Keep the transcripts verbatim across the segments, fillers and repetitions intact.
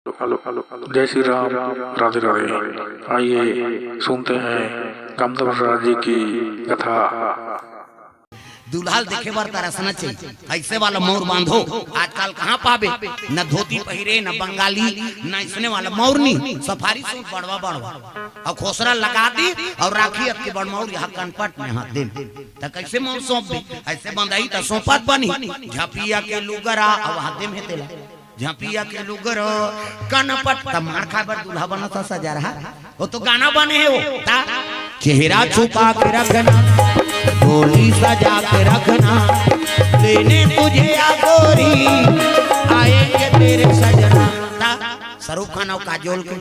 जय श्री राम। राधे राधे। आइए सुनते हैं कामदेव राजा जी की कथा। दुल्हा ल देखे बर तरसना चाहिए। ऐसे वाला मौर बांधो, आजकल कहाँ पाबे? न धोती पहिरे, न बंगाली, न इसने वाला मौर नी, सफारी सूट बड़वा बड़वा, अउ खोसरा लगा दी अउ राखी अतके बड़ मौर यहाँ कनपट में हाथ दे। त कैसे मौर सौंप दे? ऐसे बंधाही त सौंपत बनी। झपिया के लुगरा अउ हाथ दे में तेला। झपिया के लुगरा कनपट त मार खाए बर दुल्हा बनत सजा रहा। वो तो गाना बने हे वो। ता चेहरा छुपा के रखना, डोली सजा के रखना, लेने तुझे आ गोरी, आएंगे तेरे सजना। ता शाहरुख खान अउ काजोल के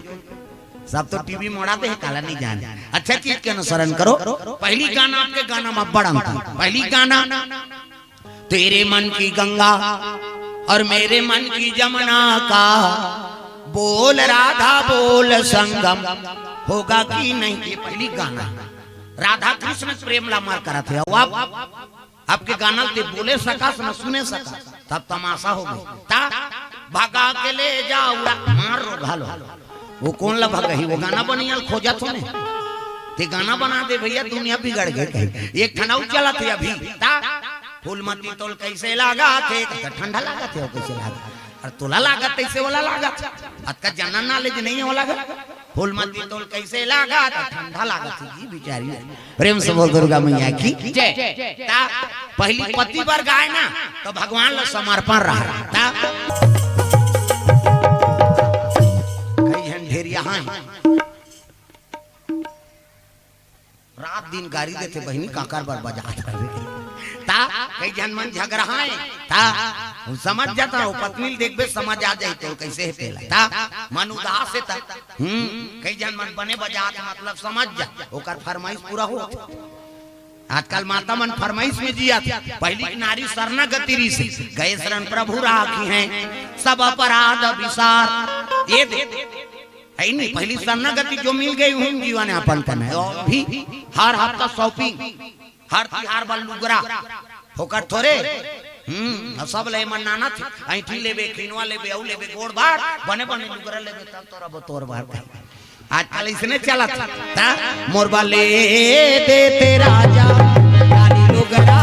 सब तो टीवी मोड़ा दे हे, काला नहीं जाने। अच्छा चीज के अनुसरण करो। पहली गाना आपके गाना में बड़ा अंतर। पहली गाना तेरे मन की गंगा और मेरे मन की जमुना का बोल राधा बोल संगम होगा कि नहीं, ये पहली गाना। राधा कृष्ण प्रेम ला मार करत हे। अब आप, आपके गाना ते बोले सकस न सुने सकस, तब तमाशा हो गई। ता भगा के ले जाओ उड़ा, मार रो घालो। वो कोन ला भगही? वो गाना बनइया ल खोजत हो ने। ते गाना बना दे भैया, दुनिया बिगड़ गए कहीं। एक ठन अउ चलत हे अभी। ता फूलमती तोल कैसे लागत हे? त ठंडा लागत हे, अउ कैसे लागत? अरे तोला लागत तैसे ओला लागत। अतका जनरल नॉलेज नहीं हे ओला लागत। फूलमती तोल कैसे लागत? त ठंडा लागत हे जी बिचारी। प्रेम से बोल दुर्गा मैया की जय। ता पहली पति बर गाए ना, तो भगवान ला समर्पण रहा। ता कई झन ढेरिया हैं, रात दिन गारी देथे, बहिनी काकर बर बजात हवे। ता कई झन मन झगड़ा हैं। ता समझ जाता हो, पत्नी ल देखबे समझ आ जाई तो कैसे हे तेला। ता मन उदास हे ता। हम्म, कई झन मन बने बजात, मतलब समझ जा, ओकर फरमाइश पूरा हो। आजकल माता मन फरमाइश में जियत। पहली के नारी शरणागति रिहिस, गए शरण प्रभु राखिहैं, सब अपराध बिसार। ये दे, है नहीं, पहली शरणागति जो मिल गई, उही म जीवन यापन करना है। अउ अभी हर हफ्ता shopping, हर तिहार बर लुगरा, फोकट थोरे। हम्म, अउ सब ले मन नाना थे, ऐंठी लेबे, खिनवा लेबे, अउ लेबे, गोड़ बार, बने बने लुगरा लेबे, तब तोर अब तोर बार। आजकल इसने चलत हे, ता मोर बर ले देते राजा, लाली लुगरा,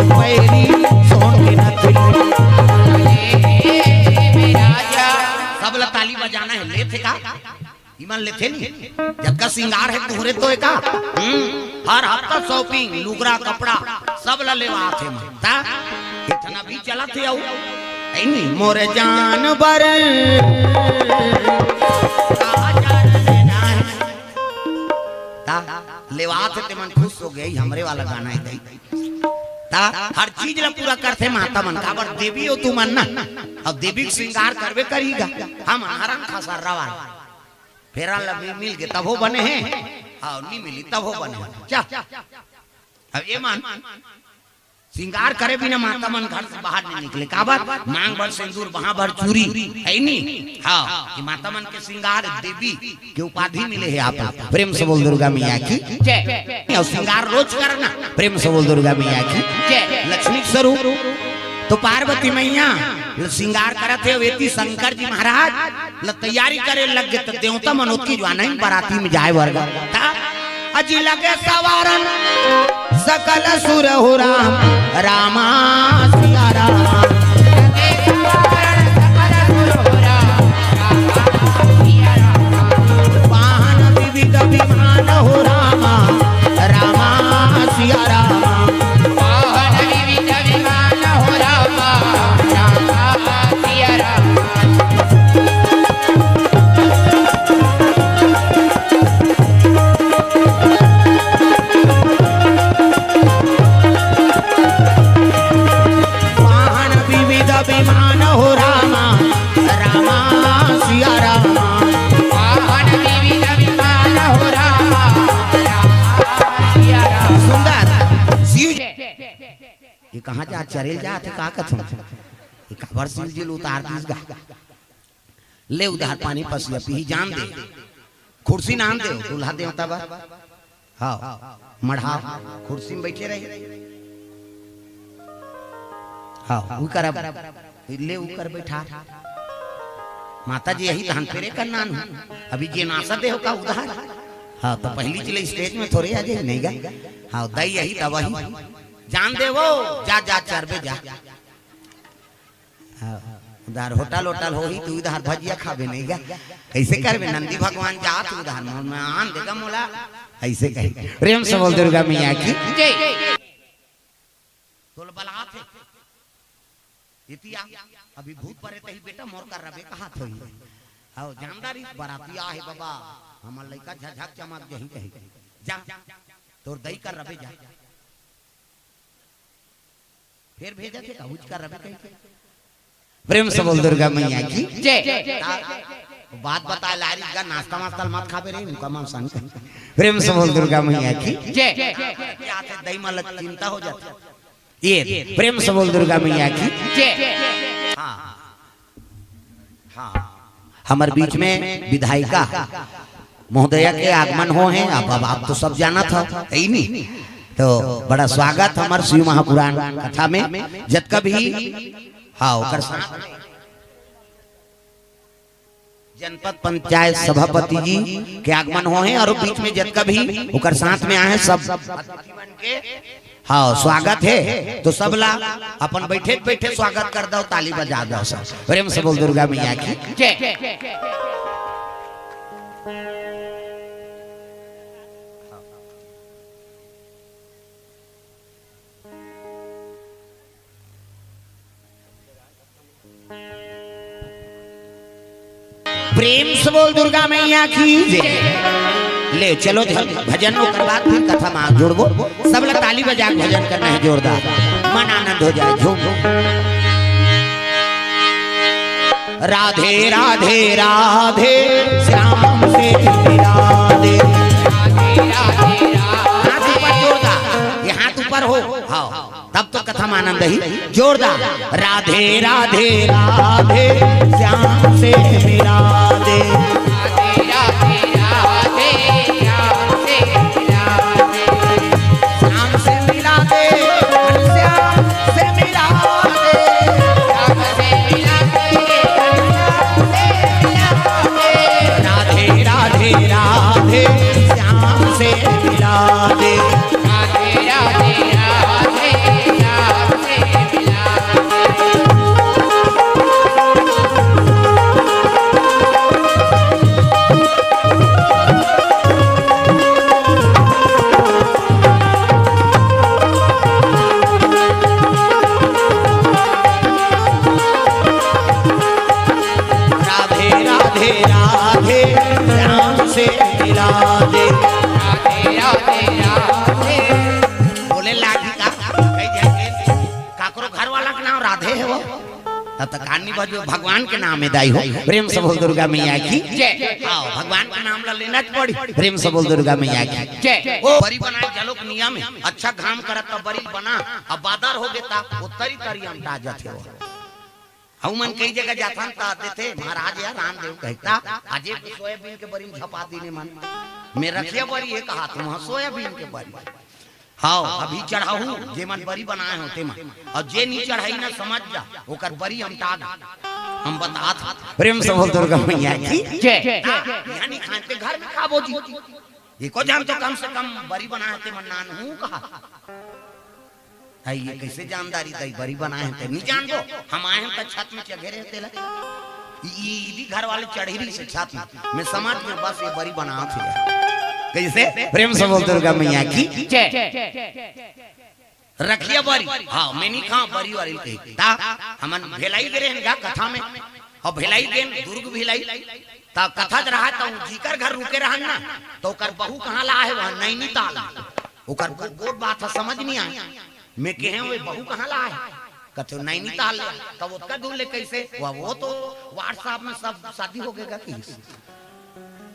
पैरी, सोन के नथुनी। सब ला ताली बजाना हे, लेथे का? इमन लेथे नी, जतका सिंगार हे तुहरे तो एका। हम्म, हर हफ्ता shopping, लुगरा, कपड़ा, सब ला लेवात हे मन। ता इतना भी चलत हे अउ, ऐ नी, मोर जान बर काजर लेना हे। ता लेवात हे ते मन खुश हो गए, हमरे वाला गाना हे दई। ता हर चीज ला पूरा करथे माता मन, काबर देवी हो तुमन ना। अब देवी के सिंगार करबे करिगा, हम हरन खसर्रा वाला। फेरा ला भी मिल गे तभो बने हे, अउ नी मिली तभो बने हे। चल, अब ये मन सिंगार करे बिना माता मन घर से बाहर नहीं निकले। काबर? मांग भर सिंदूर, बहा भर चूरी, है नी? हाँ, कि माता मन के सिंगार देवी के उपाधि मिले हे आप। प्रेम से बोल दुर्गा मैया की जय। अउ सिंगार रोज करना। प्रेम से बोल दुर्गा मैया की जय। लक्ष्मी के स्वरूप तो पार्वती मैया सिंगार करत हे, वेती शंकर जी महाराज ल तैयारी करे लग गे, त देवता मन ओतकी ज्वाना ही बराती में जाए बर गा। ता अजी लगे सवारन सकल सुर हो राम, रामा सिया राम। वाहन विविध विमान हो रामा, रामा सिया राम। वाहन विविध विमान हो रामा, रामा सिया रामा। वाहन विविध विमान हो रामा, रामा सिया रामा। सुंदर शिव जी, ये कहाँ जा चरेल जात हे, का कथन? ये काबर शिव जी ल उतार दिस गा? ले उधार पानी पसिया पीही जान दे। खुर्सी नान दे, दूल्हा देवता बर। हाँ, मढ़ा, खुर्सी में बैठे रहे। हाँ, उकर अब, ले उकर बैठा। माता जी यही तहन फेरे कर नान हो। अभी जे नासा दे हो का उधार। हाँ, तो पहली चले स्टेज में थोरे आ जाए, नहीं गा। हाँ, दई यही दवाई। जान दे वो, जा, जा, चरबे जा। हाँ, उधार होटल, होटल हो ही, तू उधार भजिया खाबे, नहीं गा। कैसे करबे? नंदी भगवान जा, तू उधार मोल में आन देगा मोला। ऐसे कहे। प्रेम से बोल दुर्गा मैया की। जय। तोल बलात है। इतिया, अभी भूत परे तही बेटा मोर कर रबे कहा थोई। हाउ जानदारी बराती आहे बाबा, हमर लइका झझक चमक जही कही। जा, तोर दई कर रबे जा। फिर भेजा थे कहूच कर रबे कही। प्रेम से बोल दुर्गा मैया की। जय। ता-, बात बता लारी का नाश्ता वास्ता मत खाबे रे, उनका मन सन। प्रेम से बोल दुर्गा मैया की। जय। क्या थे दई मल चिंता हो जाती। ये प्रेम से बोल दुर्गा मैया की। जय। हाँ। हाँ। हमर बीच में विधायिका महोदया के आगमन हो है। अब, अब आप तो सब जानत हो, है ही नहीं। तो बड़ा स्वागत हमर शिव महापुराण कथा में। जतका भी, हाँ, ओकर साथ में जनपद पंचायत सभापति जी के आगमन हो है और बीच में जतका भी ओकर साथ में आए हैं सब। हाँ, स्वागत है। तो सब ला अपन बैठे बैठे स्वागत कर दो, ताली बजा दो सब। प्रेम से बोल दुर्गा मैया की। जय। प्रेम से बोल दुर्गा मैया की जय। ले चलो ध-, भजन ओकर बाद फिर कथा में जोड़बो। सब लोग ताली बजा के भजन करना है जोरदार, मन आनंद हो जाए। झूम। राधे राधे राधे, श्याम से मिला दे। हाथ ऊपर जोरदार, ये हाथ ऊपर हो। हाँ, तब तो कथा में आनंद ही जोरदार। राधे राधे राधे, श्याम से मिला दे। राधे राधे राधे, श्याम से मिला दे। श्याम से मिला दे, श्याम से मिला दे। श्याम से मिला दे, श्याम से मिला दे। राधे राधे राधे, श्याम से मिला दे। राधे राधे राधे, श्याम से मिला दे। राधे राधे राधे, श्याम से मिला दे। राधे राधे राधे। बोले लागी का, कही जाए, काकरो घर वाला के नाम राधे है वो। तब तक कान नहीं बजो, भगवान के नाम में दाई हो। प्रेम से बोल दुर्गा मैया की। जय। हाँ, भगवान के नाम ला लेना तो पड़ी। प्रेम से बोल दुर्गा मैया की। जय। ओ बरी बनाए जलो के नियम है। अच्छा घाम करत त बरी बना, अब बादर हो गे त उत्तरी तरी अंटा जाथे हो। अउ मन कई जगह जाथन त देथे, "महाराज या रामदेव कहता, अजे के सोयाबीन के बरी में झपा दीने मन। मैं रखिया बरी है कहा तुम, हाँ, सोयाबीन के बरी।" हाव, अभी चढ़ाहू, जेमन बरी बनाए हो तेमन। अउ जे नी चढ़ाई ना, समझ जा, ओकर बरी अंटा गे। हम बतात हन। प्रेम से बोल दुर्गा मैया की। जय। यहाँ नी खाए ते घर में खाबो जी। एको झन तो कम से कम बरी बनाए ते मन नानहू कहा। है ये कैसे जानदारी दई बरी बनाए हैं ते नी जानबो। हम आए हैं त छत में चघे रहे तेला। ई, ई भी घर वाले चढ़ी रही से छत में। मैं समझ में बस ये बरी बनावत है। कैसे? प्रेम से बोल दुर्गा मैया की। जय। रखिया बरी। हाँ, मैं नी खाऊं बरी वाली कही। ता हमन भेलाई गे रहेन गा कथा में। अउ भेलाई गेन, दुर्ग भेलाई। ता कथा ज रहा, ता जीकर घर रुके रहन ना, तो ओकर बहू कहाँ ला आहे, वह नैनीताल। ओकर गो-, गोठ बात ह समझ नहीं आए। मैं कहे, "ओए बहू कहाँ ला आहे?" कहते, "नैनीताल ले।" तब ओतका दूर ले कैसे? वह, वो तो WhatsApp में सब शादी हो गएगा कि।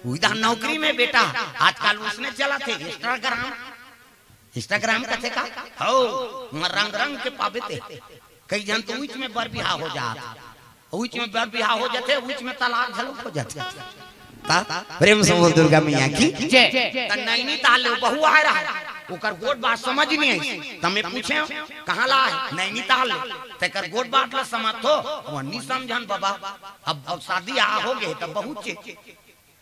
उधर नौकरी में बेटा, आजकल उसने चला थे Instagram। Instagram कथे का? हो, वहाँ रंग रंग के पाबे ते। कई झन तो उच में बर बिहाव हो जात। उच में बर बिहाव हो जाथे, उच में तलाक घलो हो जाथे। ता प्रेम से बोल दुर्गा मैया की। जय। त नैनीताल ले बहू आए रहा। ओकर गोठ बात समझ नहीं आई। त मैं पूछेंव, "कहाँ ला हे?" "नैनीताल ले।" तेकर गोठ बात ला समझथो? "वो नहीं समझन बाबा, अब, अब शादी आ हो गे त बहुत चीज।"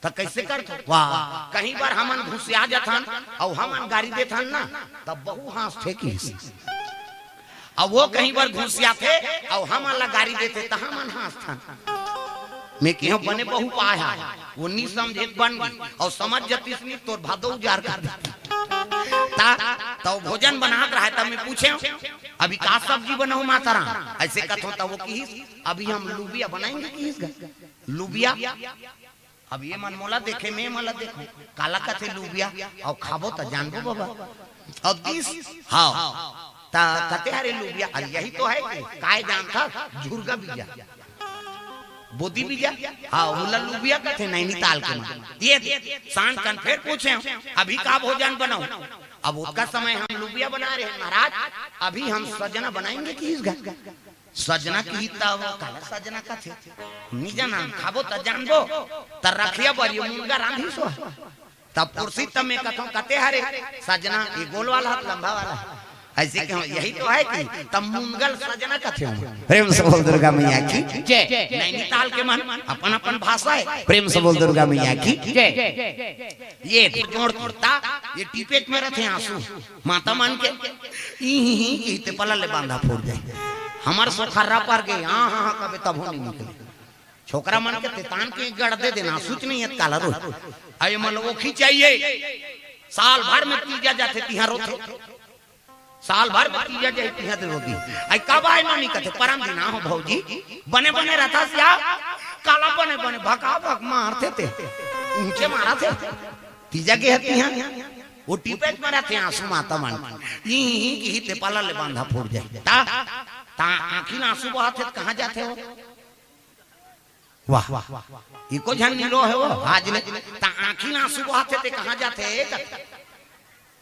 "त कइसे करथो?" "वाह, कहीं बर हमन घुसिया जथन अउ हमन गारी देथन ना, त बहू हाँसथे," किहिस। "अब वो कहीं बर घुसियाथे अउ हमन ला गारी देथे, त हमन हाँसथन।" मैं किहेंव, "बने बहू पाय हा, वो नी समझे त बन गे, अउ समझ जतिस नी, तोर भादो उजार कर देतिस।" त, त वो भोजन बनात रहय, त मैं पूछेंव, "अभी का सब्जी बनाहूँ माता राम?" अइसे कथों, त वो किहिस, "अभी हम लुबिया बनाएंगे," किहिस गा। लुबिया? अब ये मन मोला देखे, मैं मोला देखों, काला कथे लुबिया? अउ खाबो त जानबो बाबा। अब दिस, हाँ, त कथे, "अरे लुबिया, अरे यही तो है कि काय जानथा, झुरगा बीजा, बोदी बीजा।" हाँ, ओला लुबिया कथे नैनीताल के मन। ये दे, सांझ कन फेर पूछेंव, "अभी का भोजन बनाहूँ?" "अब ओतका समय हम लुबिया बनाय रहेन महाराज, अभी हम सजना बनाएंगे," किहिस गा। सजना किहिस त वो काला सजना कथे? नी जानन, खाबो त जानबो। त रखिया बर ये मुनगा रांधिस हो। तब पुरसित त मैं कथों, कथे, "अरे सजना, ये गोल वाला हाथ, लंबा वाला।" अइसे कहों, "यही तो है कि," तब मुनगा ल सजना कथे हो। प्रेम से बोल दुर्गा मैया की। जय। नैनीताल के मन अपन अपन भाषा हे। प्रेम से बोल दुर्गा मैया की। जय। ये जोड़ कुर्ता, ये टिपेट में रथे आंसू। माता मन के इही ही कहिथे पला ले बांधा फूट जाय। हमर सोखर्रा पर गे, हाँ, हाँ, हाँ, कबे तभो नहीं निकले। छोकरा मन के तेतान के गड़ दे देना, सूच नहीं है काला रोज। अये मन वो खिंचाइए, साल भर में तीजा जाथे तिहां रोथे। साल भर में तीजा जाय तिहां दे रोती। अये कब आय नोनी कथे, "परम दिन आहों भौजी।" "बने बने रथस या?" "काला बने बने, भका भक मारथे ते।" ऊंचे मारथे। तीजा गे हे तिहां। वो टिपेट में रथे आंसू माता मन। इही ही कहिथे पला ले बांधा फूट जाय। त, त आंखी ले आंसू बहाथे त कहाँ जाथे वो? वाह, एको झन नी रोहे वो, आज ले। त आंखी ले आंसू बहाथे ते कहाँ जाथे?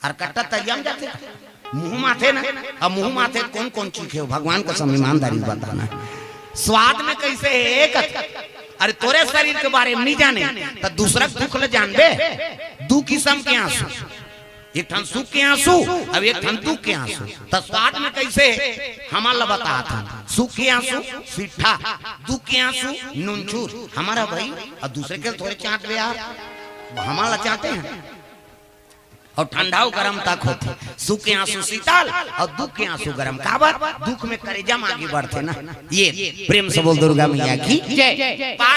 अउ कट्टा तरिया में जाथे। मुंह माथे ना, अब मुंह माथे कौन कौन चीखे हो? भगवान कसम ईमानदारी से बताना हे। स्वाद में कइसे हे? अरे तोरे शरीर के बारे में नी जाने, त दूसरा के दुख ले जानबे? दू किसम के आंसू, एक ठन सुख के आंसू, अउ एक ठन दुख के आंसू। त स्वाद में कइसे हे? हमन ला बतात हन। सुख के आंसू सिट्ठा, दुख के आंसू नुनछुर। हमर भई, अउ दूसरे के थोरे चांटबे यार, हमन ला चांटे हन। अउ ठंडा अउ गरम तक होथे। सुख के आंसू शीतल अउ दुख के आंसू गरम। काबर? दुख में करेजा म आगी बढ़थे ना। ये प्रेम से बोल दुर्गा मैया की। जय।